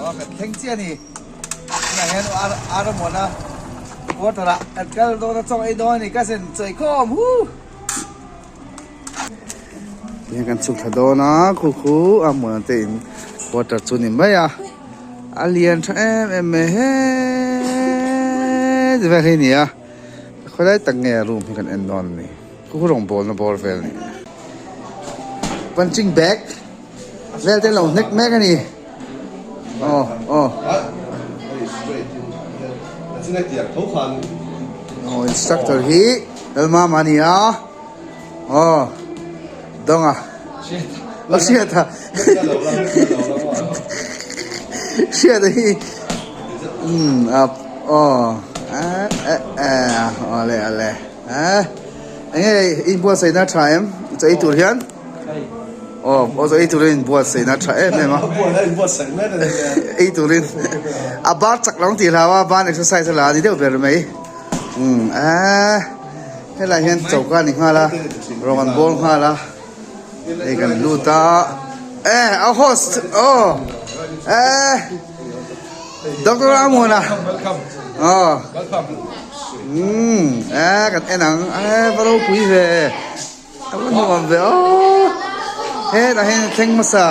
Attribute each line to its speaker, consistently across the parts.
Speaker 1: Aw kan thleng chiah a ni. Tunah hian Aramawna quarter ah kan kal dawn a chaw ei dawn a ni cousin chawi khawm huu. Tihian kan chhuk thla dawn a khu khu Aramawna te in quarter chu ni mai a a lian tha em em mai hee vel hi a ni a khawilai tak nge room hi kan en dawn a ni khu khu rawngbawlna bawr vel a ni punching bag. Vel te lo hnek mek a ni. Aw aw. Aw instructor hi Lalmama a ni a. Aw Dawnga. Aw Hriata. Hriata hi umm aw eh eh awle awle eh enge inbuatsaihna tha em chaw ei tur hian. Aw aw ei turin buatsaihna tha em em a ei turin a bar chak lo ang tih hlau a ban exercise a la a ni deuh ber mai umm eee helai hian choka a ni nghal a rawng an bawl nghal a hei kan lut a e a host aw eee doctor Amuna aw umm eee kan en ang eee va ropui ve. A va nuam ve aw hetah hian thleng hmasa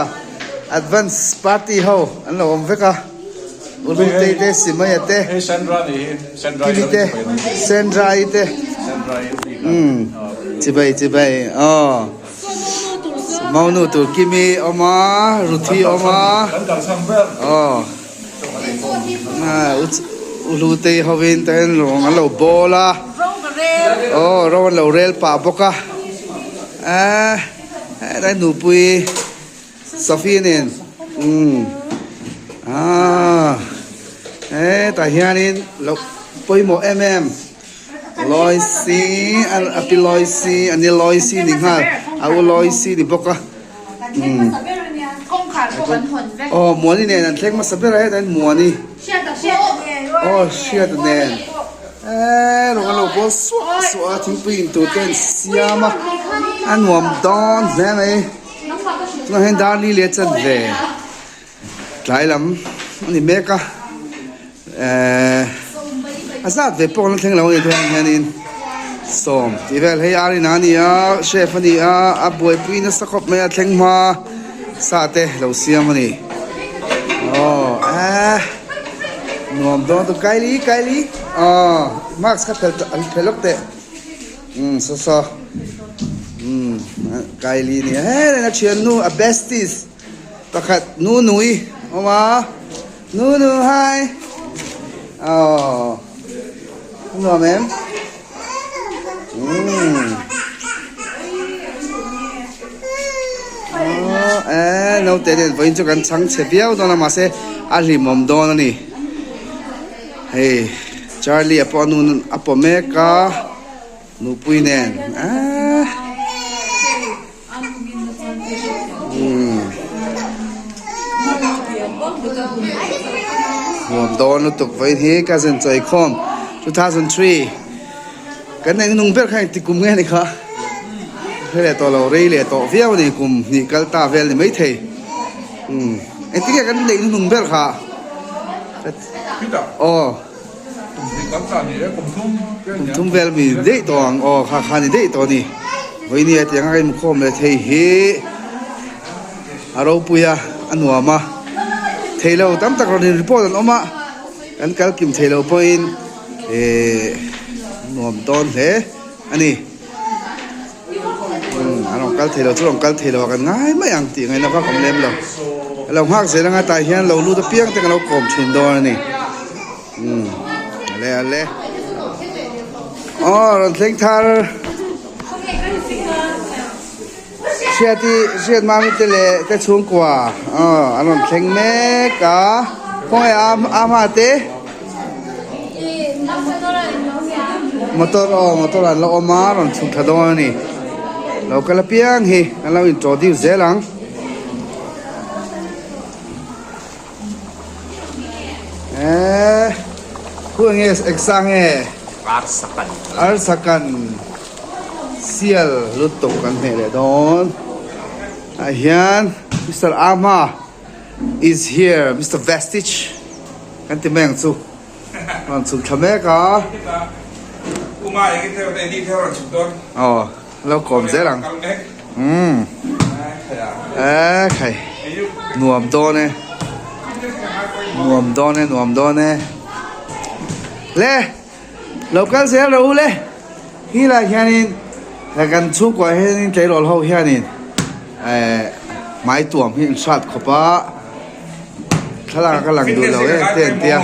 Speaker 1: advance party ho an lo awm vek a Urutei te Simaia te Kimi te Sandra-i te umm chibai chibai aw Maunu tur Kimi a awm a Ruthi a awm a aw Uhlutei hovin tah hian rawng an lo bawl a aw ro an lo rel pah bawk a eee helai nupui Sophie nen umm aaa hetah hianin lo pawimawh em em Loicy a pi Loicy a ni Loicy ni nghal a u Loicy ni bawk a. Umm aw Muani nen an thleng hmasa ber a hetah hian Muani aw Hriata nen eee rawng an lo bawl suah suah a thingpui in tur te an siam a a nuam dawn hle mai tunah hian Darli leh chan ve tlai lam a ni mek a Ehh a zat ve pawh an la thleng lo a ni tunah hianin sawm tih vel hei Arina a ni a chef a ni a a buaipui nasa khawp mai a thleng hma sa te lo siam a ni aw ehh nuam dawn tu Kylie Kylie aw mask kha phelh an phelh lawk teh umm saw saw umm Kylie a ni a heng a thiannu a besties pakhat Nunui a awm a. Nu nu hi aw nuam em umm aw eh naute nen vawiin chu kan chhang chhe viau dawn a mahse a hlimawm dawn a ni hei Charlie a pawh a nu a paw mek a nupui nen eehh. Nuam dawn lutuk vawiin hi cousin chawikhawm 2003 kan eng nung ber kha engti kum nge ni kha hre leh tawh lo rei leh tawh viau a ni kum hnih kal ta vel ni maithei umm engti nge kan neih hnuhnung ber kha aw. Kum thum vel mi daih tawh ang aw kha kha ni daih tawh a ni vawinia tiang a inkhawm leh thei hi a ropui a a nuam a thei lo tam tak rawn in report an awm a kan kal kim thei lo pawhin ehh nuam dawn hle a ni an rawn kal thei lo chu rawn kal thei lo a kan ngai mai ang tih ngaihna vak awm lem lo ka lo nghak zel anga tah hian lo lut apiang te ka lo kawm thin dawn a ni umm ale ale aw rawn thleng thar hriati hriat mami te leh te chhungkua aw an rawn thleng mek a khawnge a a hma te. Motor aw motor an la awm a rawn chhuk thla dawn a ni lo kal apiang hi an lo introduce zel ang. Eee khu eng nge exam nge
Speaker 2: Arsakan
Speaker 1: Arsakan sial lutuk kan hmeh leh dawn ah hian Mister Ahma. is here Mister Vestige kan ti mai ang chu rawn chhuk thla mek a. Aw lo kawm zel ang umm e khai nuam dawn e nuam dawn e nuam dawn e le lo kal zel rawh u le hi lai hianin he kan chhungkua hianin tleirawl ho hianin eh hmai tuam hi an hrat khawp a thlalak a lang duh lo em te an tia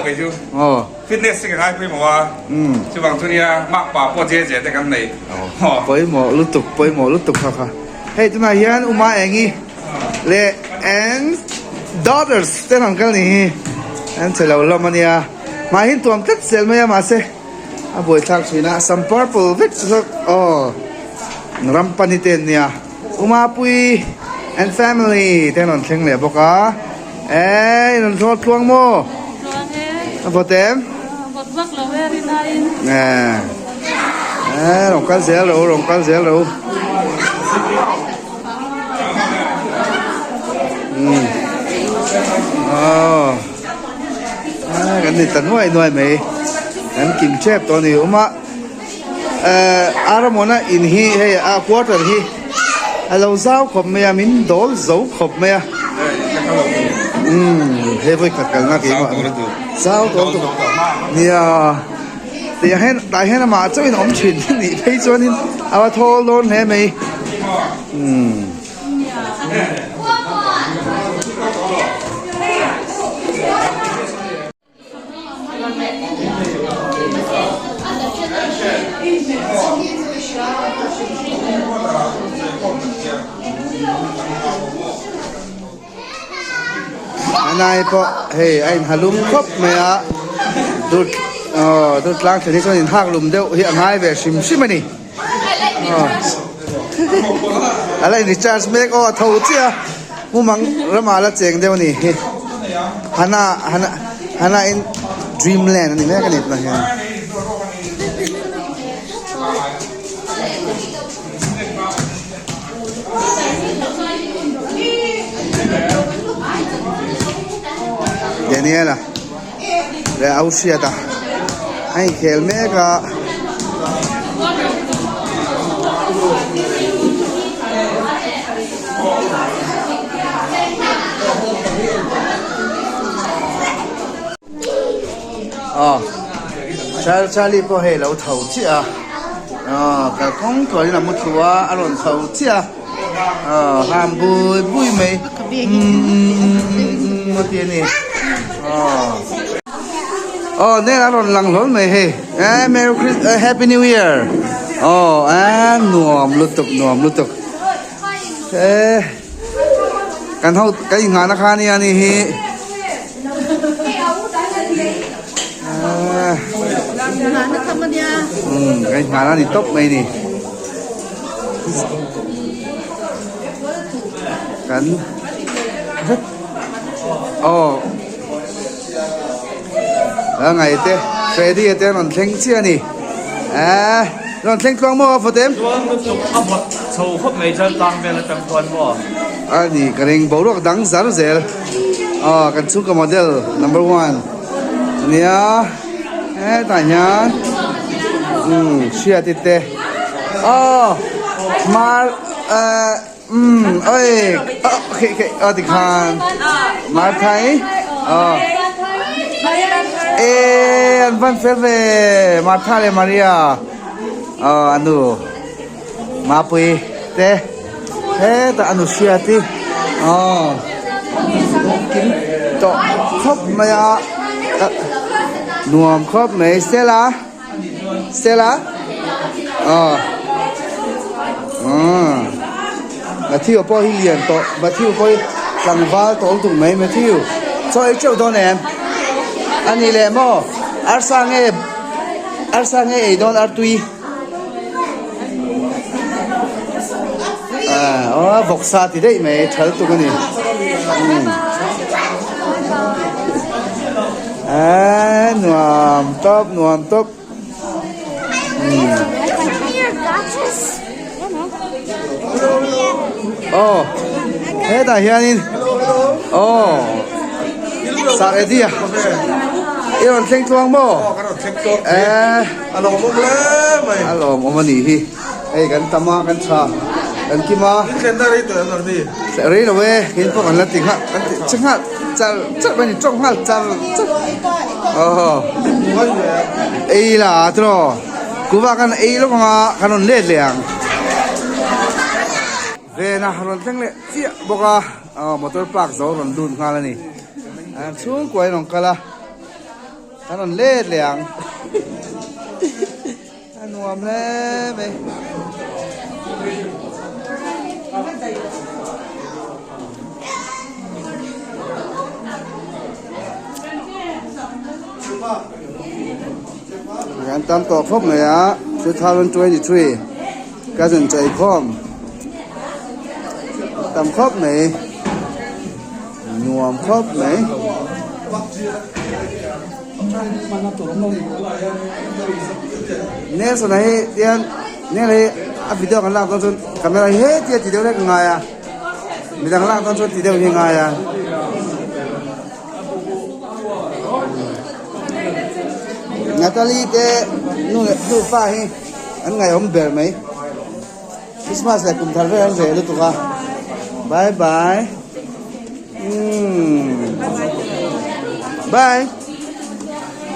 Speaker 1: aw.
Speaker 2: Fitness hi ka ngai pawimawh a, chuvang chu nia makpa pawh je je te kan nei.
Speaker 1: Pawimawh lutuk, pawimawh lutuk kha kha. Hei tunah hian Uma Engi leh and daughters te rawn kal ni hi an che lo hlawm a nia. Mahni tuam tlat zel mai a mahse a buaithlak thin a, sam purple vek chu zawk aw ram pani te an nia. Uma Pui and family te an rawn thleng leh bawk a. Eii in rawn thlawt tluang maw?
Speaker 3: Tluang e.
Speaker 1: A vawt em?
Speaker 3: Vawt vak lo e rinaiin.
Speaker 1: Eee rawn kal zel ro, rawn kal zel ro. Umm aww kan ni ta nuai nuai mai kan kim tep tawh a ni awm a eh Aramawna in hi hei a quarter hi a lo zau khawp mai a min dawl zo khawp mai a umm he vawi khat kalna keimah zau tawh lutuk nia tih ah hian tah hian amah chauhin a awm thin a nih phei chuanin a va thawl dawn hle mai umm. Anai pawh hei a inha lum khawp mai a dur aw dur tlang thlen hi chuan inhak lum deuh hi a ngai ve hrim hrim a ni aw a la in recharge mek aw a tho chiah a mumang ramah a la cheng deuh a ni hi hana hana hana in dreamland a ni mek a ni tunah hian. Daniel-a leh a u hriat a a inkhel mek a. Aw Charlie pawh hei a lo tho chiah a aw kalkawng tualin a mu thu a a rawn tho chiah a aw ham bui bui mai umm a ti a ni aw aw nen a rawn lang hlawl mai hei eh merry christ happy new year aw eh nuam lutuk nuam lutuk eh kan ho kan inghahna kha ania ni hi. Umm kan inghahna ni tawp mai ni kan aw a ngaih te Freddy te an rawn thleng chiah a ni eh rawn thleng tluang maw a vawt em
Speaker 4: tluang lutuk a vawt chho khawp mai chuan tlang vel atang chuan maw
Speaker 1: a ni ka ring boruak dang zar zel. Aw kan chhungkaw model number one ania hetah hian umm hriati te aw mar eh umm oi ah khei khei aw tikhan marthai aw eh an van fel ve martha leh maria aw anu Mapui te hetah a nu hriat i aw kim tawh khawp mai a nuam khawp mai Stella Stella aw umm Matthew pawh hi lian tawh Matthew pawh hi tlangval tawh lutuk mai Matthew chaw ei teuh dawn em a ni leh maw arsa nge arsa nge ei dawn artui. Aw vawksa ti daih mai thal tuk a ni eee nuam tawp nuam tawp aw hetah hianin aw. Eddie a i rawn thleng tluang maw?
Speaker 5: Aw ka rawn thleng tluang
Speaker 1: Eh.
Speaker 5: A lawmawm hle mai.
Speaker 1: A lawmawm a nih hi. Hei kan tam a, kan tha, kan kim a.
Speaker 5: In thlenna rei tawh em ni?
Speaker 1: Rei lo e, kein pawh kan la ti nghal, kan ti che nghal char char mai a ni, tawng nghal char char. Aw. Ei la tiraw, kuva kan ei lawk ang a, kan rawn let leh ang. Vena rawn thleng leh chiah bawk a, aw motor park zo rawn lut nghal a ni. An chhungkua in rawn kal a, kan rawn let leh ang. A nuam hle mai. Kan tam tawh khawp mai a, 2023 cousin chaikhawm tam khawp mai, nuam khawp mai. Nelson a hi tian nel hi a video kan lak dawn chuan camera hi hetia ti deuh hlek a ngai a midang lak dawn chuan ti deuh hi a ngai a. Natalie te nu leh nufa hi an ngaihawm ber mai Christmas leh kum thar vel an reh lutuk a bye bye umm bye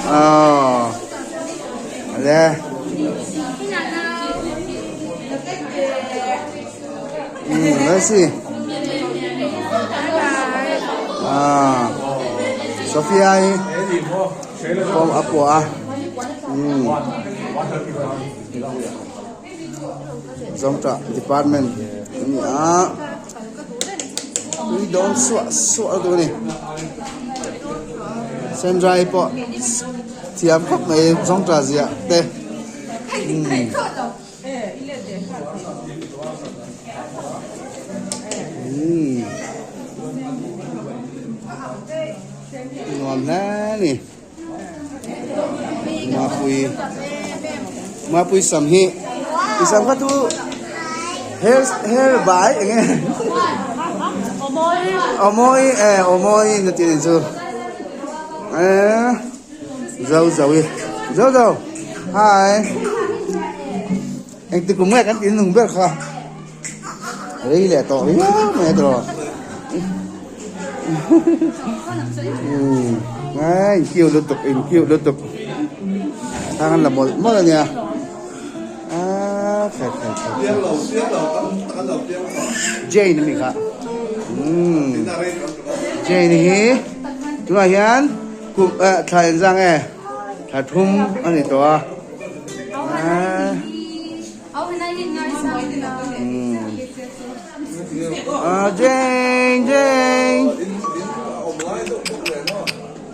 Speaker 1: aww ale umm let's see ah Sophia hi form a pawh a umm. Zawngṭah department a ni a tui dawn suah suah lutuk a ni Sandra i pawh thiam khawp mai zawngṭah ziah te umm umm nuam hle a ni. Mapui Mapui sam hi i sam kha chu hair hair bai eng nge aw mawi e aw mawi na tih anih chu eh zo zo i zo zo hi engti kum nge kan tih nung ber kha rei leh tawh riau mai a tiraw. Umm in cute lutuk in cute lutuk thang an la mawlh mawlh a nia aaa khai khai khai Jane a ni kha umm Jane hi tunah hian kum eh thla engzah nge thla thum a ni tawh a aaa. Ah Jane Jane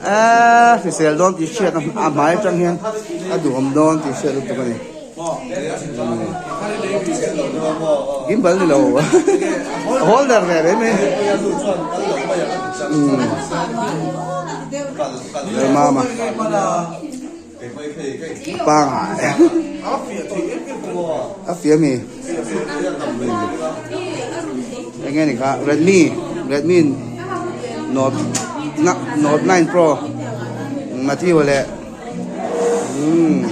Speaker 1: ah hrisel dawn tih hriat a a hmai atang hian a duhawm dawn tih hriat lutuk a ni gimbal ni lo holder ve mai mai umm mama. Pangai a fia mi eng nge ni kha Redmi Redmi Note Note 9 Pro Matthew leh umm.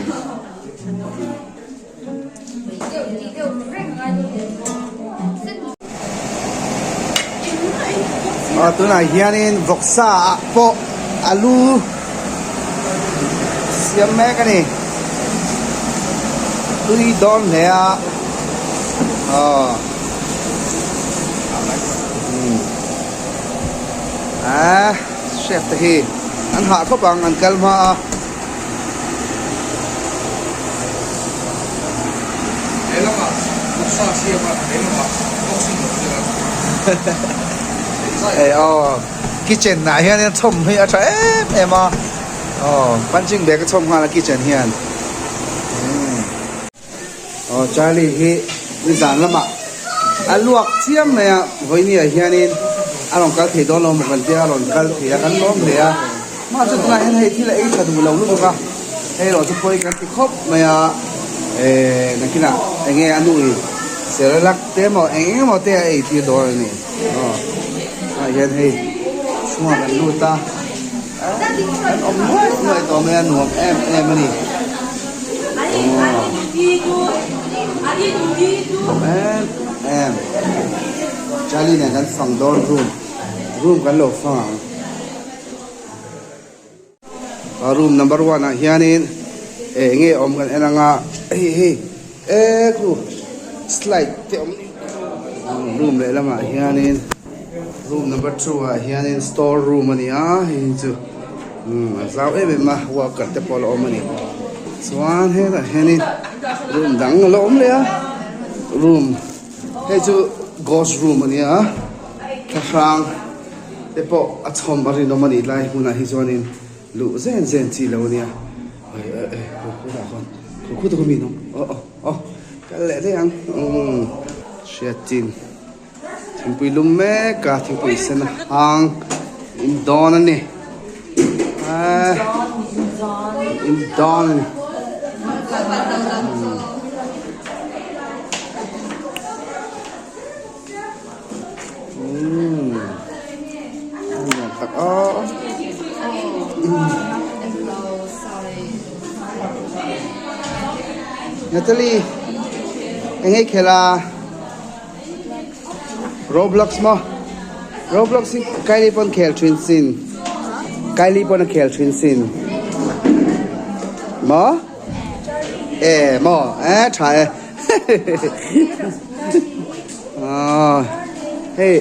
Speaker 1: Aw tunah hianin vawksa ah pawh alu siam mek a ni tui dawn hle a aw ah chef te hi an hah khawp ang an kal hma a. Hei aw kitchen ah hianin chhawm hi a tha em em a aw punching bag a chhawm nghal a kitchen hian aw Charlie hi nizan lamah a luak chiam mai a vawiini ah hianin a rawn kal thei dawn lo maw kan tia a rawn kal thei a kan lawm hle a. Mahse tunah hian hei thil a ei tha duh lo lutuk a, hei erawh chu pawi kan ti khawp mai a, eh nakinah eng nge a nui Cerelac te emaw eng eng emaw te a ei tir dawn a ni aw tunah hian hei chhungah kan lut a. An awm nuaih nuaih tawh mai a, nuam em em a ni. Nuam em em. Charlie nen kan fang dawn room, room kan lo fang ang. Room number one ah hianin eng nge awm kan en anga hei hei e khu slide te awm room leh lamah hianin room number two ah hianin store room a ni a hei hi chu a zau em em a worker te pawh a la awm a ni chuan hetah hianin room dang a la awm leh a room hei chu ghost room a ni a thlahrang. Te pawh a chhawm a rinawm a nih lai hmunah hi chuanin luh zen zen chi lo a nia. Oi oi oi khu khutah khawn khu khut a mi nawm aw aw aw kal leh daih ang umm hriatchin thingpui lum mek a thingpui sen a hang in dawn a ni ah in dawn a ni. Natalie eng ei khel a Roblox maw Roblox hi Kylie pawn khel thin sin Kylie pawn a khel thin sin maw e maw e tha e Aw hei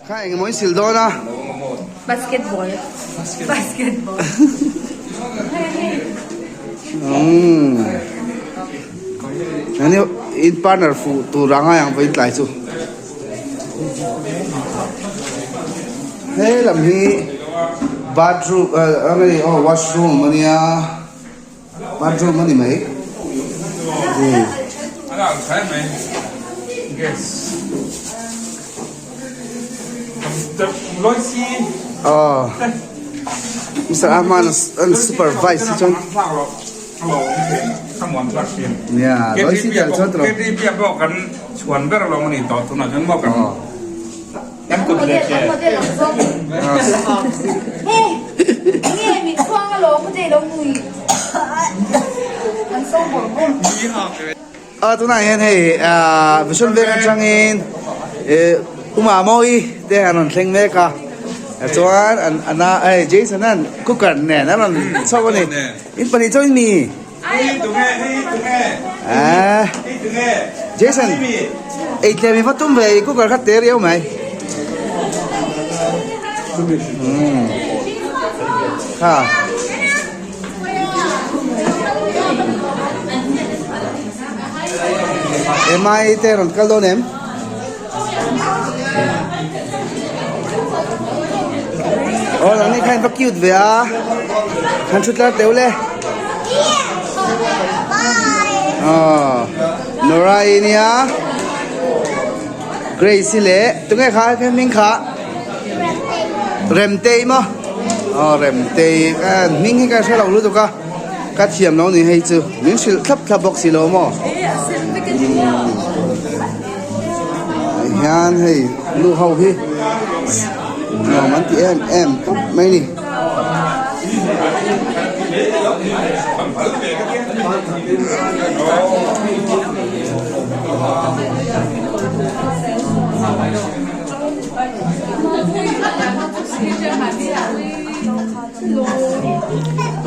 Speaker 1: kha eng emaw in sil dawn a.
Speaker 6: Basketball basketball.
Speaker 1: Umm nani in partner fuh tur a ngai ang vawiin tlai chu. He lam hi bathroom ah nge aw washroom a nia. Bathroom a ni mai. Aw Mister Ahman an supervise hi chuan Nia Loisi tel chuan tawh. A tunah hian hei Vision Bank atangin Uma Mawi te an rawn thleng mek a chuan an hei Jason an cooker nen an rawn chho a ni in pahnih chauhin mi Jason ei tlem i va tum ve i cooker kha te riau mai kha Emai te rawn kal dawn em? Aw nangni kha in va cute ve a han thu tlar teu le aw Nora i nia Grace i leh tunge kha kha hming kha Remtei maw aw Remtei hming hi ka hre lo lutuk a ka thiam lo ni hei chu min hrilh thlap thlap bawk si lo maw hian hei nu ho hi nuam an ti em em tawp mai ni.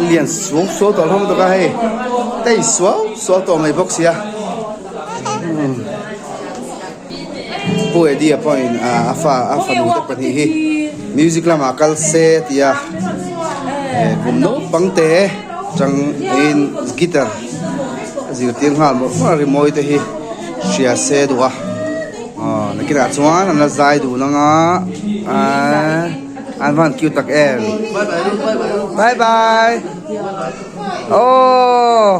Speaker 1: Lian suau suau tawh hlawm lutuk a hei tei suau suau tawh mai bawk sia. Pu Eddie a pawhin a fa a fanu te pahnih hi music lamah kal se tia kum naupang te chang in guitar a zirtir nghal mawlh mawlh a rimawi te hi hria se duh a aw nakinah chuan an la zai dun anga ahh an van cute tak em bye bye aww.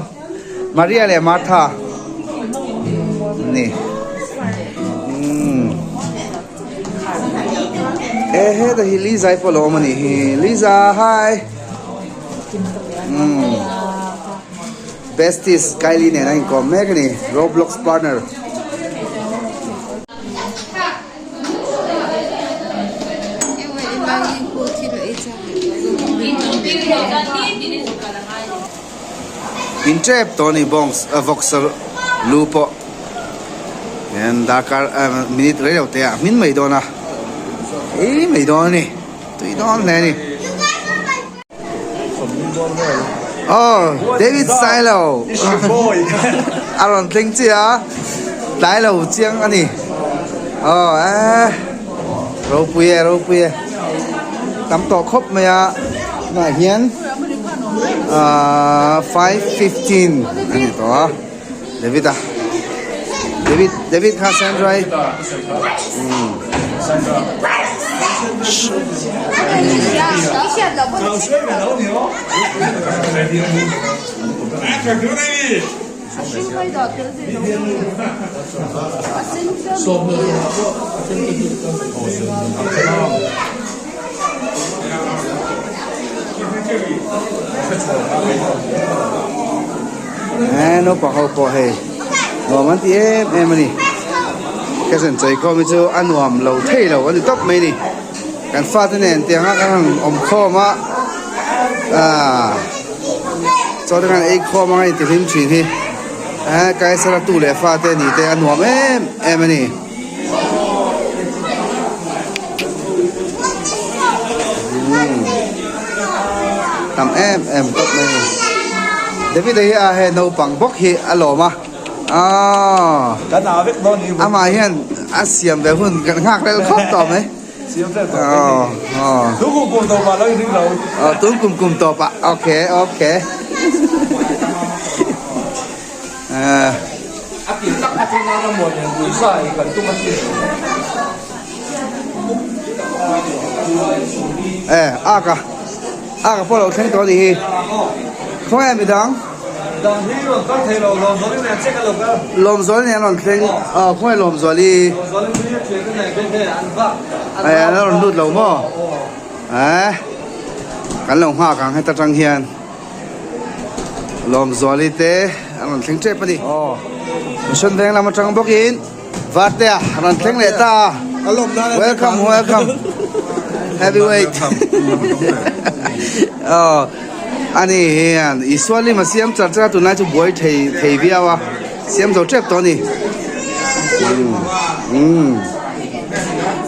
Speaker 1: Maria leh Martha ni umm e heta hi Liza i pawh lo awm a nih hi Liza hi umm besties Kylie nen a inkawm mek a ni Roblox partner. In tep tawh a ni bawng vawksa lu pawh hian darkar minute rei lo te ah hmin mai dawn a ei mai dawn a ni tui dawn hle a ni. Aw David Sailo a rawn thleng chiah a tlai lo chiang a ni aw eh ropui e ropui e tam tawh khawp mai a tunah hian ahh 5:15 a ni tawh a David a David David kha Sandra i umm. Eee naupang ho pawh hei nuam an ti em em a ni ka zen chei khawm hi chu a nuam lo thei lo a ni tawp mai a ni kan fate nen tiang a kan han awm khawm a aaa chaw te kan ei khawm anga inti hlim thin hi eee kaisara tu leh fate ni te a nuam em em a ni. Tam em em tawp mai a ni. David a hi a he naupang bawk hi a lawm a aw
Speaker 5: Kan ah vek dawn ni.
Speaker 1: Amah hian a siam ve hun kan nghak rel khawp tawh mai.
Speaker 5: Siam vel tawh mai ni. Tun kum kum tawp ah lo in ring lo.
Speaker 1: Aw tun kum kum tawp ah okay okay.
Speaker 5: A tir tak kha chu nana muan nen bui sa ei kan tum a sin.
Speaker 1: E aka aka pawh lo thleng tawh a nih hi khawnge midang
Speaker 5: Dang hi rawn kal thei lo Lawmzuali nen check a lo kal.
Speaker 1: Lawmzuali nen rawn thleng aw khawnge Lawmzuali
Speaker 5: Lawmzuali hi a thian te nen khin hei an vak
Speaker 1: e an rawn lut lo maw e kan lo nghak ang heta tang hian. Lawmzuali te an rawn thleng tep a ni. Aw Mission veng lam atang bawkin Vartea an rawn thleng leh ta a. Welcome welcome heavyweight. Aw ani hian Isua lim a siam char char a tunlai chu buai thei thei viau a siam zo tep tawh a ni. Umm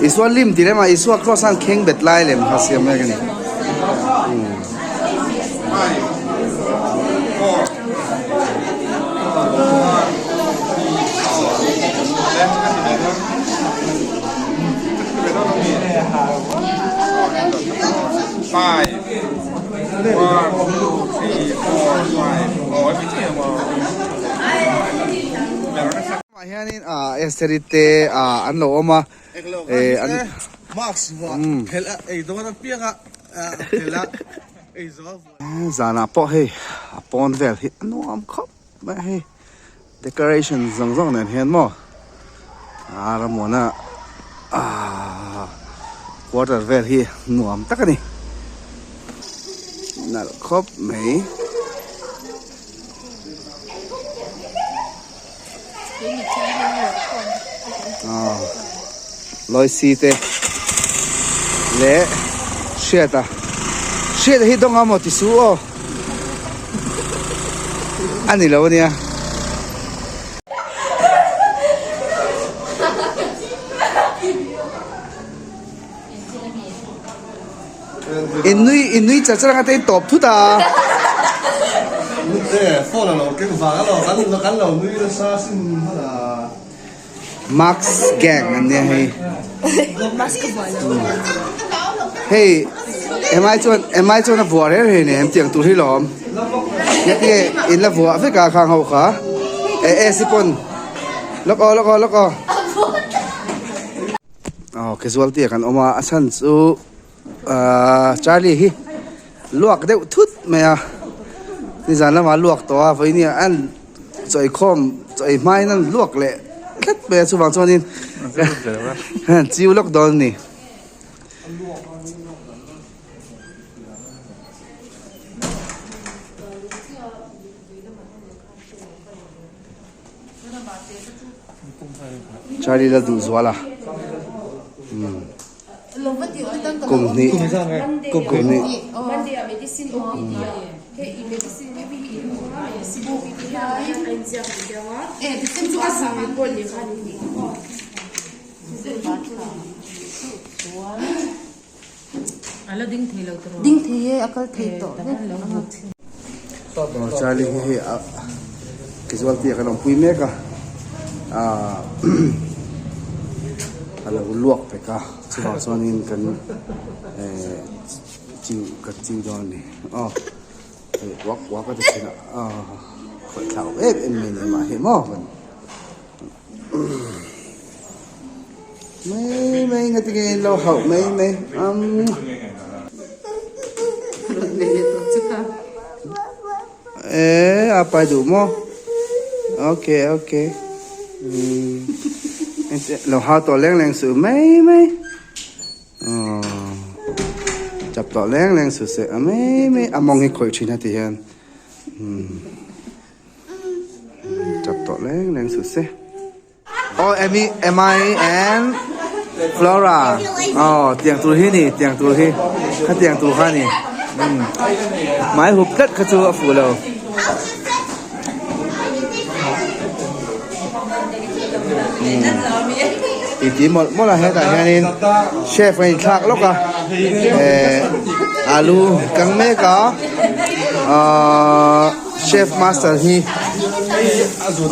Speaker 1: Isua lim tih lem a Isua cross a an kheng bet lai lem kha siam mek a ni. Ah hianin ah Esther-i te ah an lo awm a eh an Zanah pawh hei a pawn vel hi a nuam khawp mai a hei decoration zawng zawng nen hian maw a rammuana ahh quarter vel hi nuam tak a ni nalh khawp mai. Loisi te leh Hriata Hriata hi dawng a maw ti su aw a ni lo ania. In nui in nui char char anga te in tawp thut a.
Speaker 5: Phone a lo keng vang a lo kan kan lo nui nasa sin hman a.
Speaker 1: Max gang an nia hei. Hei emai chuan emai chuan a vuah reng reng nei em tiang tur hi lawm. Nge in la vuah vek a khang ho kha. E e si pawn lawk aw lawk aw lawk aw. Aw casualty ah kan awm a a chhan chu ahh Charlie hi luak deuh thut mai a nizan lamah a luak tawh a vawiin ah an chawi khawm chawi hmain an luak leh tlat mai a chuvang chuanin an chiu lawk dawn a ni. Charlie la duh zual a umm. Kum hnih kum hnih. Charlie hi hei a casualty ah kan awmpui mek a ahh a lo luak vek a chuvang chuanin kan ehh chiu kan chiu dawn a ni aw hei uak uak a ti thin a aw khawih thlau em em mai ni amah hi maw. Mai mai nga tinge in lo hauh mai mai umm. Eh a pai duh maw okay okay umm lo hau tawh leng leng suh mai mai aww chap tawh leng leng suh se mai mai a mawng hi khawih thin a ti hian umm. Tap tawh leng leng suh se. Oh M M I N Flora. Oh tiang tur hi ni tiang tur hi. Kha tiang tur kha ni. Um. Mai hup tlat kha chu a fu lo. Ti ti mawlh mawlh a hetah hianin chef a inthlak lawk a eh alu kang mek a ahh chef master hi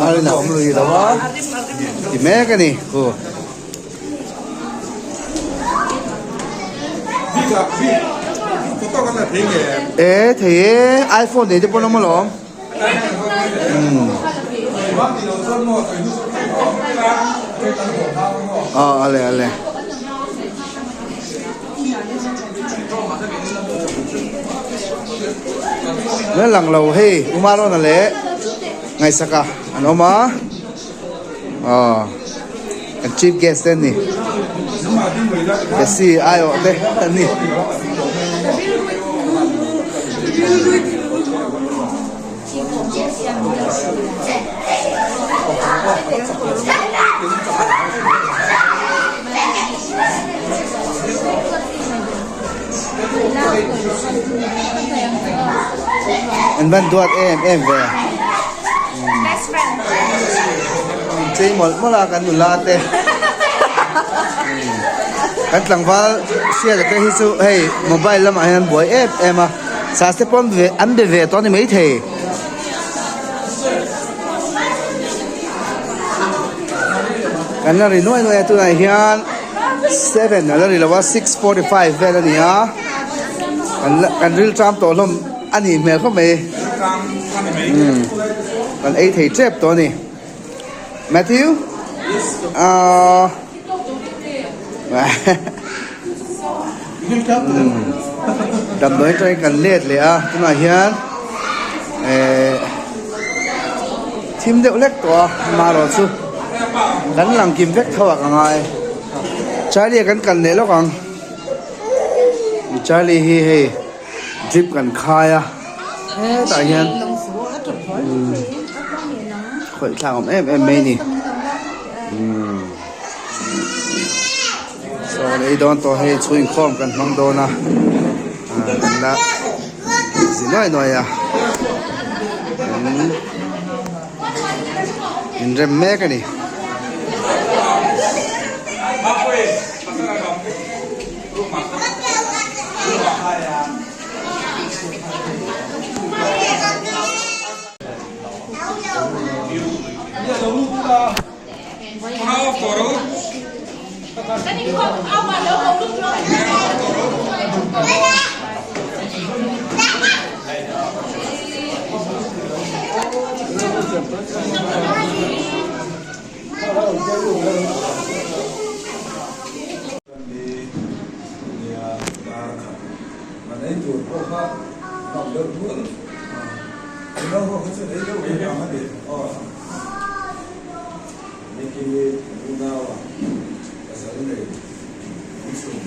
Speaker 1: a rin a awm lui lo a ti mek a ni khu. E thei e iphone nei te pawh an awm alawm. Aw ale ale. Na lang lo hei uma rawn a leh ngaihsak a an awm a aw kan chief guest te an ni Bessie aiawh te an ni. An van duat em em ve. Chei mawlh mawlh a kan nula te. Kan tlangval hriat te hi chu hei mobile lamah hian an buai em em a. Sa te pawh an be ve tawh a ni maithei. Kan la ri nuai nuai a tunah hian 7 a la ri lo a 6:45 vel a ni a. Kan la kan ril tram tawh hlawm a nih hmel khawp mai. Kan ei thei tep tawh a ni. Matthew? Ahh. Damdawi atangin kan let leh a tunah hian eh thim deuh hlek tawh a marawh chu kan lang kim vek tho ah ka ngai Charlie kan kal leh lawk ang Charlie hi hei drip kan khai a hetah hian khawih thlak awm em em mai a ni. Saw lei dawn tawh hei chhung inkhawm kan hmang dawn a kan la zi nuai nuai a in rem mek a ni.
Speaker 5: Nicky unaua pasal nei awm chhun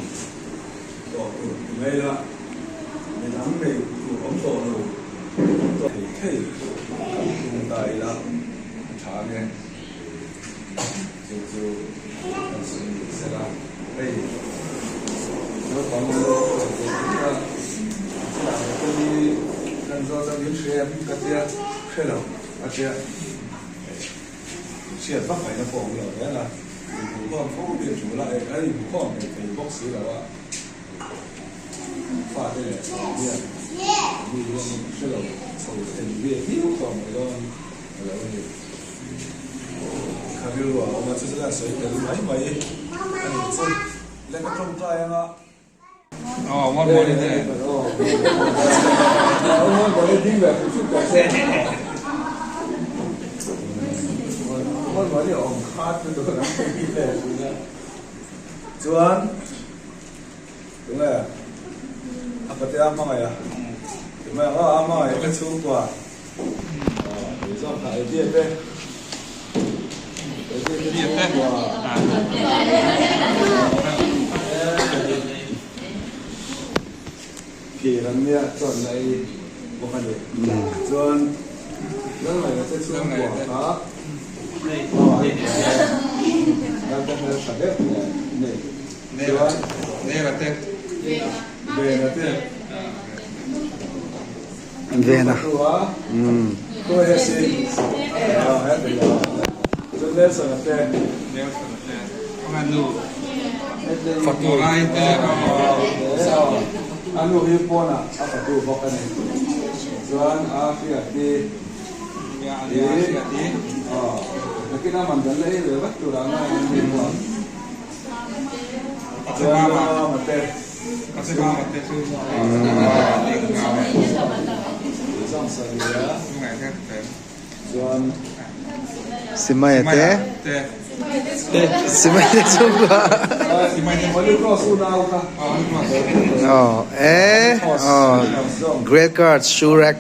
Speaker 5: tawh tur ti mai la, midang nei tur awm tawh lo awm tawh thei thei kan tum ta ila a tha nge chu chu kan sawi ni sela hei. Naupang an lo chho ve mai a, chutah leh ka ni kan zawt a min hria em ka tia hre lo a tia hriat vak ngaihna pawh awm lo reng a, inhmuhkhawm fo hi a tul a, a inhmuhkhawm thei thei bawk si lo a, fate leh hian mi hian hre lo chho thei ve viau tawh mai dawn a lo a ni. Kha rilru a awm a, chu chu ka sawi tel mai mai a ni chu. Le ka tawngtai anga.
Speaker 2: Aw ngon mawni te.
Speaker 5: Aw ngon mawni ding ve phu chut ta se. Ngon mawni awm khat te tur ang hi le tuna. Chuan tunge a patea hmangaih a. Tunge a hmangaih ka chhungkua.
Speaker 1: Vena. Simai te Simai te chhungkua Aw e aw Great card shoe rack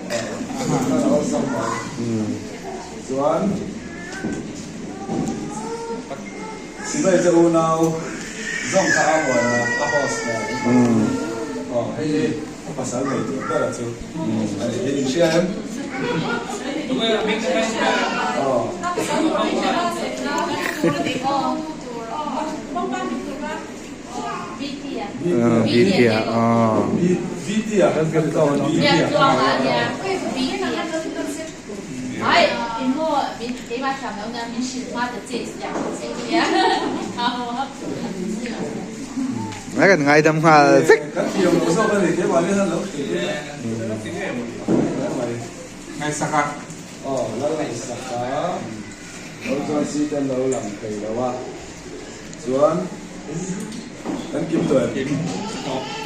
Speaker 5: Sipai te unau zawng kha a huan a, a host nen aw hei hi a pasal nei tur ber a chu a ni hi in hria em? Aw.
Speaker 1: VT a aw.
Speaker 5: VT a kan VT a.
Speaker 1: Ngai kan ngaidam nghal vek.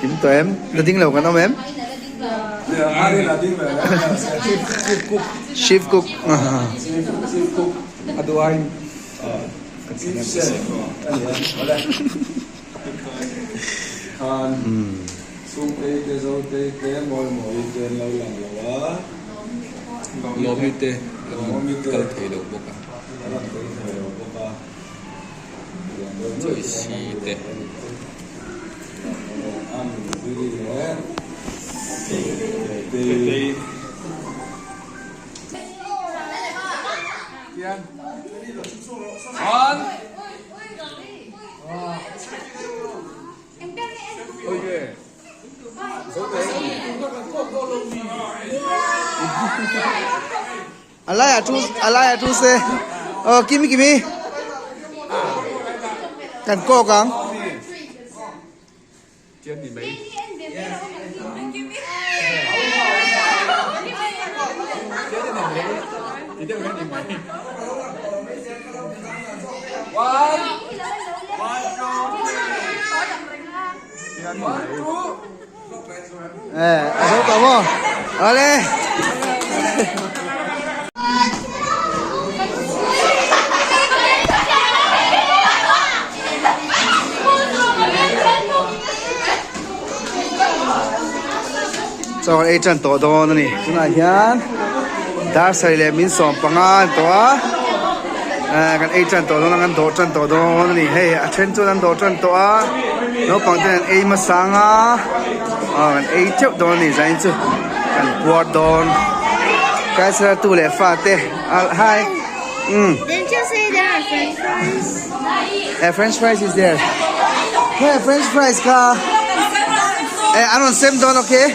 Speaker 1: Kim tawh em? La ding lo kan awm em? Chief cook. A laiah thu a laiah thu se aw kimi kimi kan kawk ang. Eh, a zo tawh maw? Awle! Chaw kan ei tan tawh dawn a ni. Tunah hian dar sarih leh min 15 a ni tawh a. Eh, kan ei tan tawh dawn a, kan dawh tan tawh dawn a ni. Hei a then chuan an dawh tan tawh a, naupang ten an ei hmasa ang a, aw kan ei teuh dawn a ni zanin chu kan puar dawn. Kaisara tu leh fa te, hi. Um.
Speaker 6: Didn't you say there are french fries?
Speaker 1: Eh, french fries is there. Hey, french fries ka. Eh, an rawn sem dawn okay?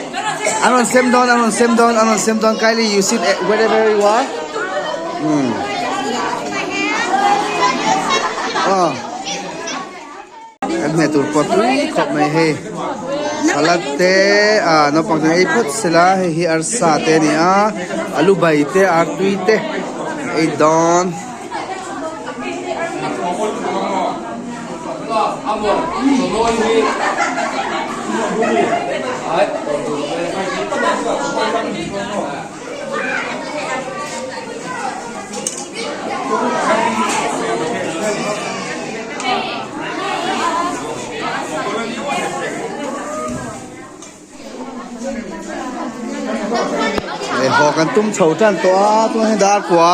Speaker 1: An rawn sem dawn, an rawn sem dawn, an rawn sem dawn. Kylie, you sit eh, wherever you are. Hmm. Oh. Kan hmeh tur pawh tui khawp mai hei. Salad te ah naupang ten ei phawt sela hei hi arsa te a ni a, alu bai te artui te ei dawn. Haw kan tum chho tan tawh a tunah hian dar kua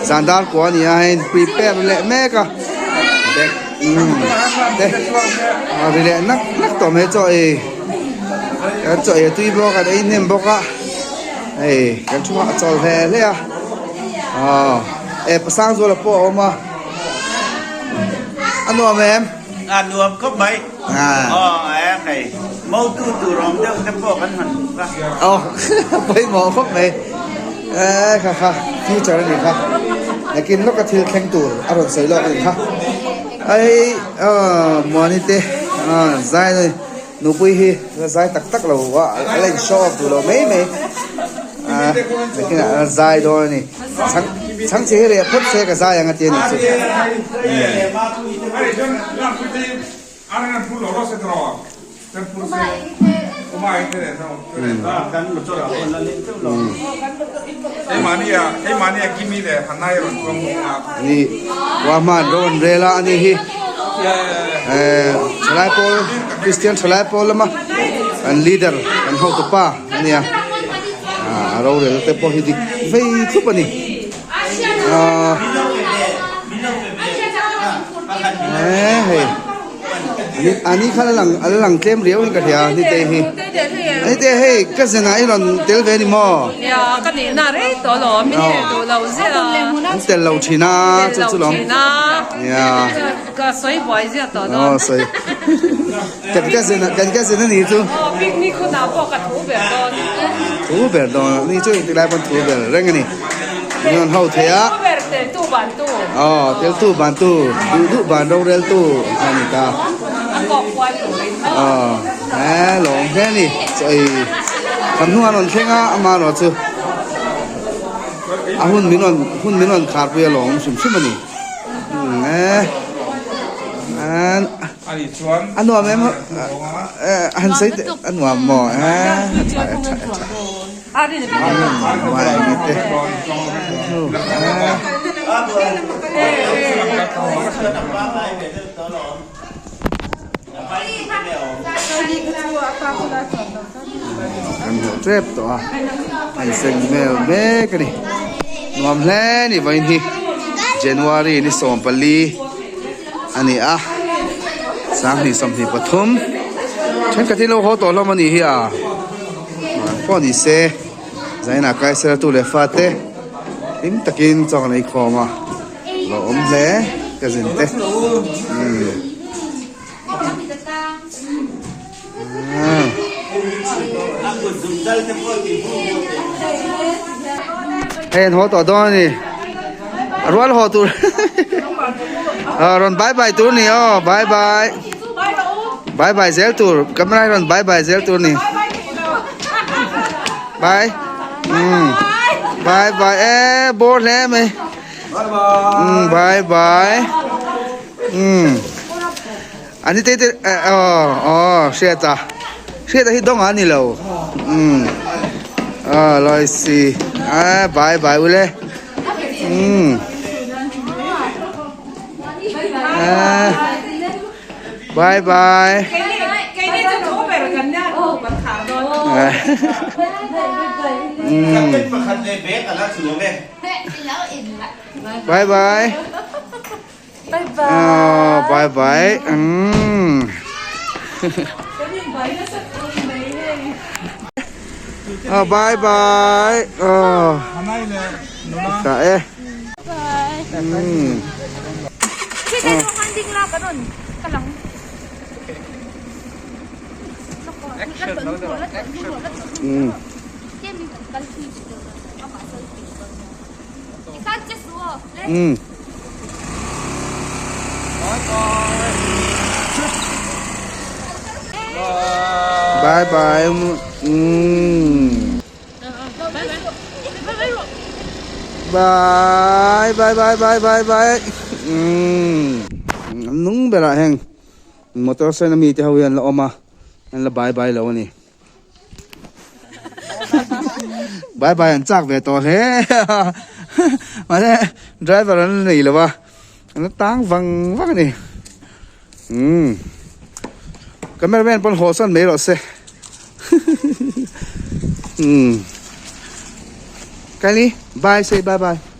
Speaker 1: zan dar kua a ni a hei prepare leh mek a bag te a ri leh nak nak tawh mai chaw ei kan chaw ei a tui bawk an ei hnem bawk a hei kan chungah a chawl hle hle a aw e pasang zuala pawh a awm a a nuam em.
Speaker 7: A nuam khawp mai. Aw a hei motu tur awm deuh te pawh kan han hmu kha.
Speaker 1: Aw pawimawh khawp mai. E kha kha future a ni kha. Nakin lawka thil thleng tur a rawn sawi lawk a ni kha. Ai aw Muani te zai nupui hi la zai tak tak lo a a la in show off duh lo mai mai. Nakinah a la zai dawn a ni. Chhang chhang che hi reh phawt se ka zai ang a ti a nih chu. Ni Wahman ro an rel a ani hi thalai pawl Christian thalai pawl lama an leader an hotupa a nia a rorel te pawh hi dik vei thlup a ni. Hei ani kha la ala lang tlem riau in ka hria ni te hi ani te hei ka zena i rawn tel ve ni maw
Speaker 3: ya ka ni na rei to lo min tel duh lo zia
Speaker 1: an tel lo thin a chu chu lawm ya
Speaker 3: ka sawi buai zia to
Speaker 1: no sawi kan ka zena kan ka zena ni chu
Speaker 3: picnic hunah pawh ka thu ber dawn
Speaker 1: thu ber dawn ni chu engtik lai pawn thu ber reng ani Min ho thei a.
Speaker 3: Tel tu ber tel tu ban tu.
Speaker 1: Aw tel tu ban tu duh duh ban rorel tu a ni ta.
Speaker 3: A kawk kual turin.
Speaker 1: Aw he lawm hle ni chaw ei kan hnung a rawn thleng a ama erawh chu a hun min rawn hun min rawn khar pui a lawm hrim hrim a ni. A nuam em a han sawi teh a nuam maw a tha e tha e tha. Kan hmuh tep tawh a a inseng vel mek a ni nuam hle ni vawiin hi January ni 14 a ni a 2023 thenkhat hi lo haw tawh hlawm a nih hi a. Pawh ni se zainah kaisera tu leh fate hlim takin chaw kan ei khawm a lo awm hle ka zin te hei an haw tawh dawn a ni a rual haw tur rawn bye bye tur a ni aw bye bye. Bye bye zel tur camera hi rawn bye bye zel tur ni bye um bye bye e bawr hle mai um bye bye um ani te te aw aw hriata hriata hi dawng a ni lo um a loisi a bye bye ule um Bye bye. Bye bye. Oh, bye bye. Mm. Oh, bye bye. Oh. Ka e. Um. Um. Bye bye. Um. Bye bye bye bye bye bye. Um. An nung berah heng motor sen ami te ho hi an la awm a an la bye bye lo a ni. Bye bye an chak ve tawh hle a mahse driver an la nei lo a an la tang vang vang a ni. Umm cameraman pawn haw san mai rawh se umm Kylie bye say bye bye.